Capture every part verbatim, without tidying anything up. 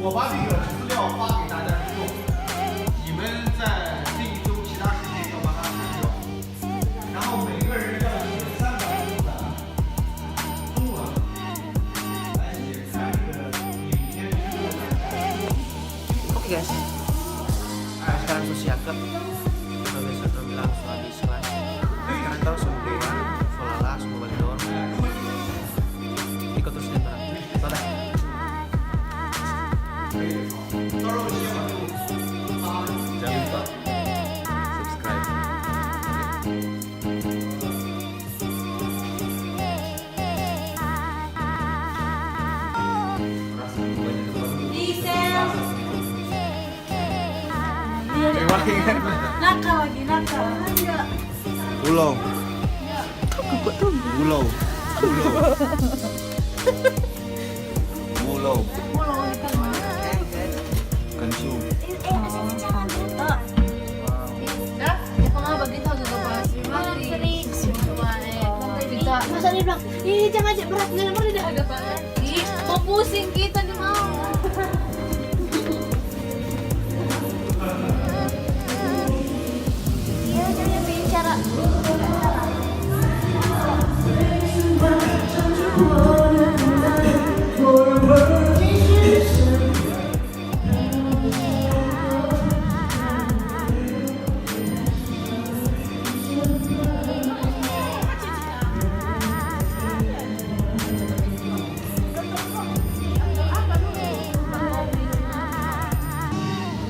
我把这个资料发给大家之后，你们在这一周其他时间要把它看掉，然后每个人要写三百字的中文来写三个影片制作的。 Oke, guys, sekarang so siap ka. Kalau biasa orang bilang so habis kelas. Sekarang tau so bela, so lalah, so mo bale dor. Iko trus deng torang. Dadah. Jangan lupa subscribe. Nakal lagi, nakal. Ulo. Ulo. Ulo. Ulo. Ulo ikan mana? Kansu. Dah, ya, kalau begitu juga, Pak. Terima kasih. Cuma, eh, kita masa dia bilang, "Ih, jangan aja berat, nggak pernah dah." Ada banget. Ih, mau pusing kita nih, mau. Iya, dia punya cara.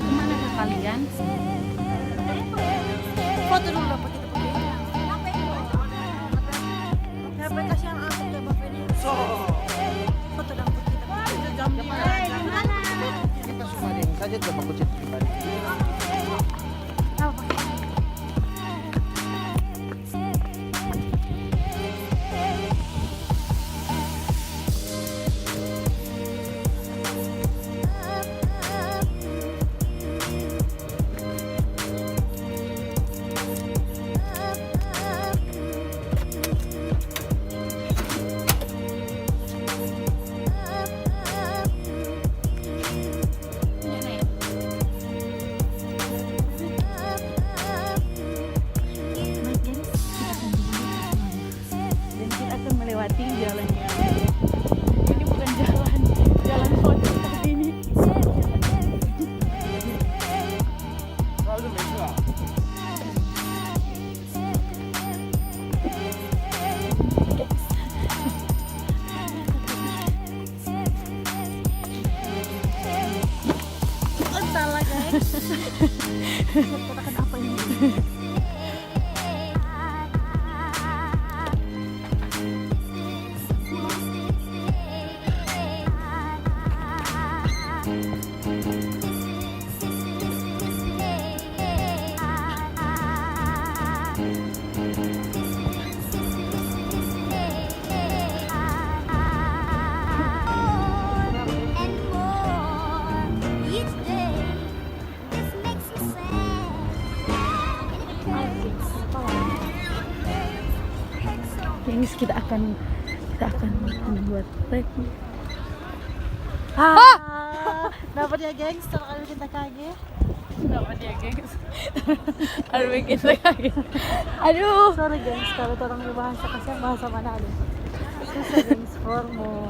Kemana kalian? Foto dulu apa kita pakai? Kenapa kasihan aku ya, Bang Feni? Foto dong kita. Kita semua ada yang saja coba kucit pribadi. Dan kita akan melewati jalan yang, ini bukan jalan, jalan pojok tapi ini. Entahlah, guys. Katakan apa ini? Gengs, kita akan, kita akan membuat prank. Ah, kenapa dia, gengs? Kalau kami kita kage. Kenapa dia, gengs? Aduh, bikin saya kaget. Aduh. Sorry, gengs, kalau torang bahasa kasar, bahasa mana ada? Susah, gengs, for mo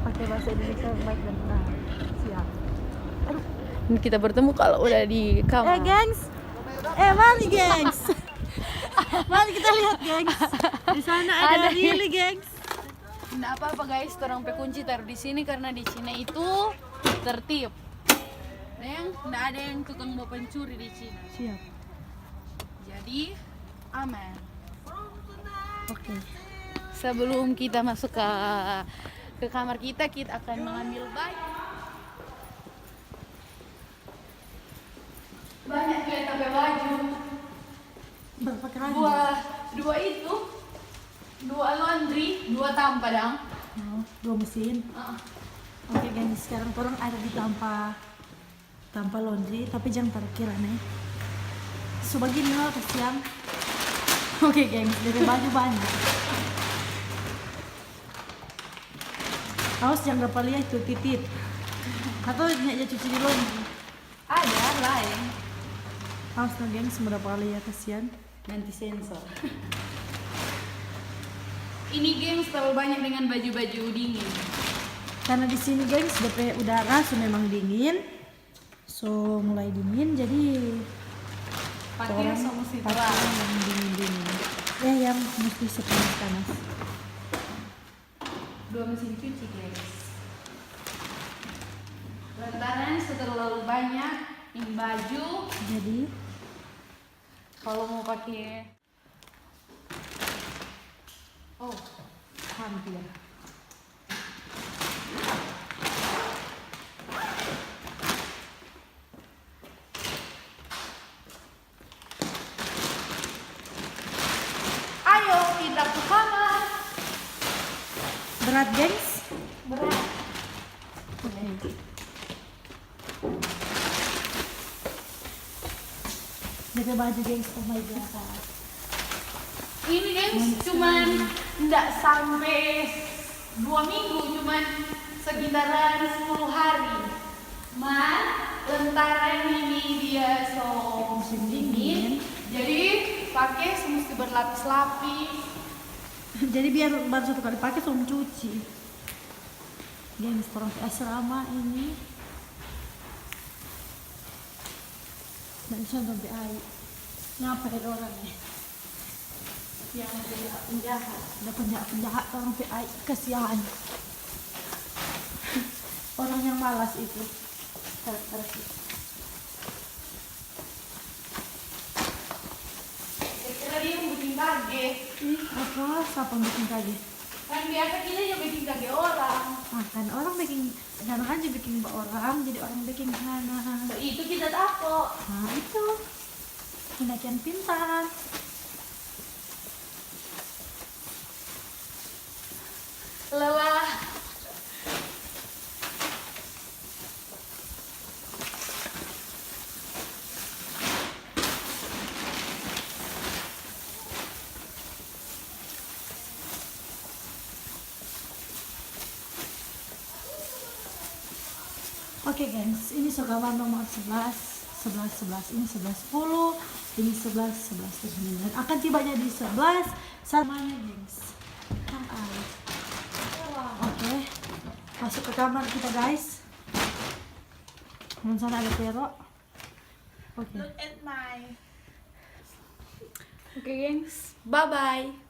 pakai bahasa Indonesia yang baik dan benar. Siap. Aduh. Kita bertemu kalau udah di kamar. Eh, gengs. Eh, mari, gengs. Mari kita lihat, gengs. Di sana ada Ada. Lili, gengs. Nda apa-apa, guys, torang pe kunci taru di sini karena di Cina itu tertib. Deng, nda ada yang tukang bawa pencuri di Cina. Siap. Jadi, aman. Oke. Sebelum kita masuk ke, ke kamar kita, kita akan mengambil baju. Banyak kita pe baju. Berapa keranda? Dua, dua itu, dua laundry, dua tampa dang. Oh, dua mesin. Ah. Oke, gengs, sekarang torang ada di tampa, tampa laundry, tapi jang parkir, ne. So bagini lo, kasiang. Oke, gengs, dia pe baju banyak. Awas, jang dapa lia itu titit. Atau nya ja cuci di lon. Ada lain. Awas no, gengs, mo dapa lia, kasian. Nanti sensor. Ini, gengs, terlalu banyak dengan baju-baju dingin. Karena di sini, gengs, depe udara so memang dingin. So mulai dingin, jadi pakai yang musti yang dingin-dingin. Eh, yang musti sepanas-panas. Dua mesin cuci, gengs. Lantaran so terlalu banyak ini baju. Jadi kalau mau pakai, oh, hampir. Ayo, kita ke kamar. Berat, gengs? Berat. Oke. Jaga baju, gengs. Oh my God. Ini, gengs, cuman ndak sampe dua minggu, cuman sekitaran sepuluh hari. Man, lantaran ini dia so musim dingin, jadi pake so musti berlapis-lapis. Jadi biar baru satu kali pake so cuci. Gengs, torang pe asrama ini. Nda bisa sampe ai. Ngapa ada orang, eh? Yang ada penjahat. Ada penjahat-penjahat, torang pe ai, kasihan. Orang yang malas itu. Karakter itu. Kira-kira dia yang bikin kage. Ih, apa? Siapa yang bikin kage? Kan biasa kita juga bikin kage orang. Ah, kan orang bikin, kadang aja bikin ba orang, jadi orang bikin sana. Itu kita tako. Nah, itu. Anak yang pintar. Lelah. Oke, gengs, ini so kamar nomor sebelas, sebelas, sebelas, ini sebelas sepuluh, ini sebelas, sebelas, dan akan tibanya di sebelas sama, gengs. Tang ai. Oke, masuk ke kamar kita, guys. Di sana ada Vero. Oke. Look at my. Oke, gengs. Bye-bye.